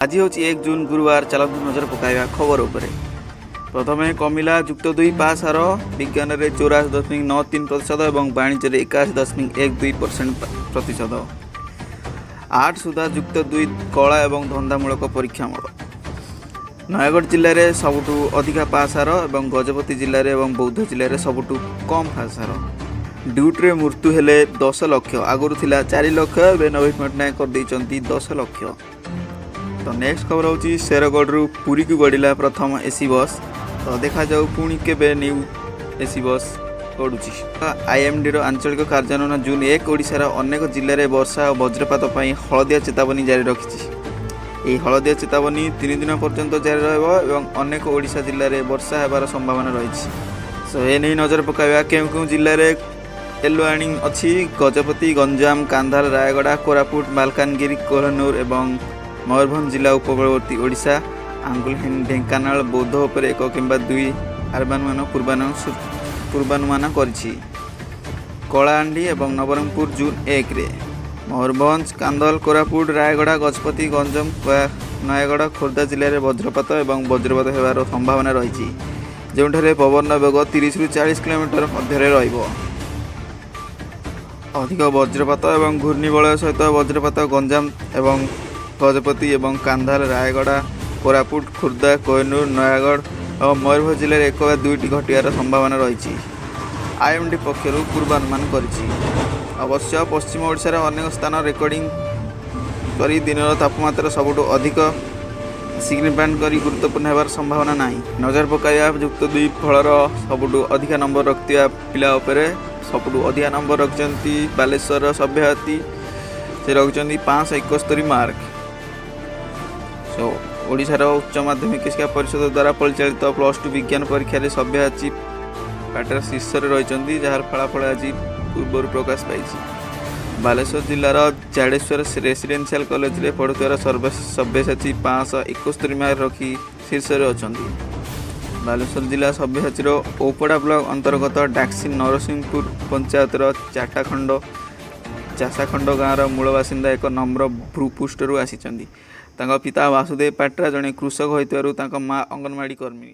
ଆଜି ହେଉଛି 1 ଜୁନ୍, ଗୁରୁବାର। ଚାଲନ୍ତୁ ନଜର ପକାଇବା ଖବର ଉପରେ। ପ୍ରଥମେ କମିଲା ଯୁକ୍ତ 2 ପାସ୍ ହାର। ବିଜ୍ଞାନରେ 84.93% ଏବଂ ବାଣିଜ୍ୟରେ 81.12% ପ୍ରତିଶତ। 8 ସୁଦ୍ଧା ଯୁକ୍ତ 2 କଳା ଏବଂ ଧନ୍ଦାମୂଳକ ପରୀକ୍ଷା ମୂଳ। ନୟାଗଡ଼ ଜିଲ୍ଲାରେ ସବୁଠୁ ଅଧିକା ପାସ୍ ହାର ଏବଂ ଗଜପତି ଜିଲ୍ଲାରେ ଏବଂ ବୌଦ୍ଧ ଜିଲ୍ଲାରେ ସବୁଠୁ କମ୍ ପାସ୍ ହାର। ଡ୍ୟୁଟିରେ ମୃତ୍ୟୁ ହେଲେ 10 ଲକ୍ଷ। ଆଗରୁ ଥିଲା 4 ଲକ୍ଷ, ଏବେ ନବୀନ ପଟ୍ଟନାୟକ କରିଦେଇଛନ୍ତି 10 ଲକ୍ଷ। ତ ନେକ୍ସଟ ଖବର ହେଉଛି, ଶେରଗଡ଼ରୁ ପୁରୀକୁ ଗଡ଼ିଲା ପ୍ରଥମ ଏସି ବସ୍। ତ ଦେଖାଯାଉ ପୁଣି କେବେ ନ୍ୟୁ ଏସି ବସ୍ ଗଡ଼ୁଛି। ଆଇଏମ୍ଡିର ଆଞ୍ଚଳିକ କାର୍ଯ୍ୟାନ୍ୱୟନ ଜୁନ୍ 1 ଓଡ଼ିଶାର ଅନେକ ଜିଲ୍ଲାରେ ବର୍ଷା ଓ ବଜ୍ରପାତ ପାଇଁ ହଳଦିଆ ଚେତାବନୀ ଜାରି ରଖିଛି। ଏହି ହଳଦିଆ ଚେତାବନୀ 3 ଦିନ ପର୍ଯ୍ୟନ୍ତ ଜାରି ରହିବ ଏବଂ ଅନେକ ଓଡ଼ିଶା ଜିଲ୍ଲାରେ ବର୍ଷା ହେବାର ସମ୍ଭାବନା ରହିଛି। ସୋ ଏ ନେଇ ନଜର ପକାଇବା, କେଉଁ କେଉଁ ଜିଲ୍ଲାରେ ୟେଲୋ ୱାର୍ଣ୍ଣିଂ ଅଛି। ଗଜପତି, ଗଞ୍ଜାମ, କାନ୍ଧାଲ, ରାୟଗଡ଼ା, କୋରାପୁଟ, ମାଲକାନଗିରି, କୋହନୂର ଏବଂ ମୟୂରଭଞ୍ଜ ଜିଲ୍ଲା, ଉପକୂଳବର୍ତ୍ତୀ ଓଡ଼ିଶା, ଆଙ୍ଗୁଲ, ଢେଙ୍କାନାଳ, ବୌଦ୍ଧ ଉପରେ ଏକ କିମ୍ବା ଦୁଇ ଆର୍ବାନମାନ ପୂର୍ବାନୁମାନ କରିଛି। କଳାହାଣ୍ଡି ଏବଂ ନବରଙ୍ଗପୁର ଜୁନ୍ 1ରେ, ମୟୂରଭଞ୍ଜ, କାନ୍ଧଲ, କୋରାପୁଟ, ରାୟଗଡ଼ା, ଗଜପତି, ଗଞ୍ଜାମ, ନୟାଗଡ଼, ଖୋର୍ଦ୍ଧା ଜିଲ୍ଲାରେ ବଜ୍ରପାତ ଏବଂ ବଜ୍ରପାତ ହେବାର ସମ୍ଭାବନା ରହିଛି, ଯେଉଁଠାରେ ପବନର ବେଗ 30ରୁ 40 କିଲୋମିଟର ମଧ୍ୟରେ ରହିବ। ଅଧିକ ବଜ୍ରପାତ ଏବଂ ଘୂର୍ଣ୍ଣିବଳୟ ସହିତ ବଜ୍ରପାତ ଗଞ୍ଜାମ ଏବଂ ଗଜପତି ଏବଂ କାନ୍ଧାଲ, ରାୟଗଡ଼ା, କୋରାପୁଟ, ଖୋର୍ଦ୍ଧା, କୋହିନୂର, ନୟାଗଡ଼ ଏବଂ ମୟୂରଭଞ୍ଜ ଜିଲ୍ଲାରେ ଏକ ବା ଦୁଇଟି ଘଟିବାର ସମ୍ଭାବନା ରହିଛି, ଆଇଏମ୍ଡି ପକ୍ଷରୁ ପୂର୍ବାନୁମାନ କରିଛି। ଅବଶ୍ୟ ପଶ୍ଚିମ ଓଡ଼ିଶାର ଅନେକ ସ୍ଥାନ ରେକର୍ଡିଂ କରି ଦିନର ତାପମାତ୍ରା ସବୁଠୁ ଅଧିକ ସିଗ୍ନିଫିକାଣ୍ଟ କରି ଗୁରୁତ୍ୱପୂର୍ଣ୍ଣ ହେବାର ସମ୍ଭାବନା ନାହିଁ। ନଜର ପକାଇବା ଯୁକ୍ତ 2 ଫଳର ସବୁଠୁ ଅଧିକା ନମ୍ବର ରଖିଥିବା ପିଲା ଉପରେ। ସବୁଠୁ ଅଧିକା ନମ୍ବର ରଖିଛନ୍ତି ବାଲେଶ୍ୱରର ସବ୍ୟହାତୀ। ସେ ରଖିଛନ୍ତି 571 ମାର୍କ। ସୋ ଓଡ଼ିଶାର ଉଚ୍ଚ ମାଧ୍ୟମିକ ଶିକ୍ଷା ପରିଷଦ ଦ୍ୱାରା ପରିଚାଳିତ +2 ବିଜ୍ଞାନ ପରୀକ୍ଷାରେ ସବ୍ୟସାଚୀ ପାଟରା ଶୀର୍ଷରେ ରହିଛନ୍ତି, ଯାହାର ଫଳାଫଳ ଆଜି ପୂର୍ବରୁ ପ୍ରକାଶ ପାଇଛି। ବାଲେଶ୍ୱର ଜିଲ୍ଲାର ଜାଡ଼େଶ୍ୱର ରେସିଡେନ୍ସିଆଲ କଲେଜରେ ପଢ଼ୁଥିବାର ସବ୍ୟସାଚୀ 571 ମାର୍କ ରଖି ଶୀର୍ଷରେ ଅଛନ୍ତି। ବାଲେଶ୍ୱର ଜିଲ୍ଲା ସବ୍ୟସାଚୀର ଔପଡ଼ା ବ୍ଲକ ଅନ୍ତର୍ଗତ ଡାକ୍ସି ନରସିଂହପୁର ପଞ୍ଚାୟତର ଚାଟାଖଣ୍ଡ ଚାଷାଖଣ୍ଡ ଗାଁର ମୂଳ ବାସିନ୍ଦା ଏକ ନମ୍ର ଭୂପୃଷ୍ଠରୁ ଆସିଛନ୍ତି। ତାଙ୍କ ପିତା ବାସୁଦେବ ପାଟ୍ରା ଜଣେ କୃଷକ ହୋଇଥିବାରୁ ତାଙ୍କ ମା ଅଙ୍ଗନବାଡ଼ି କର୍ମୀ।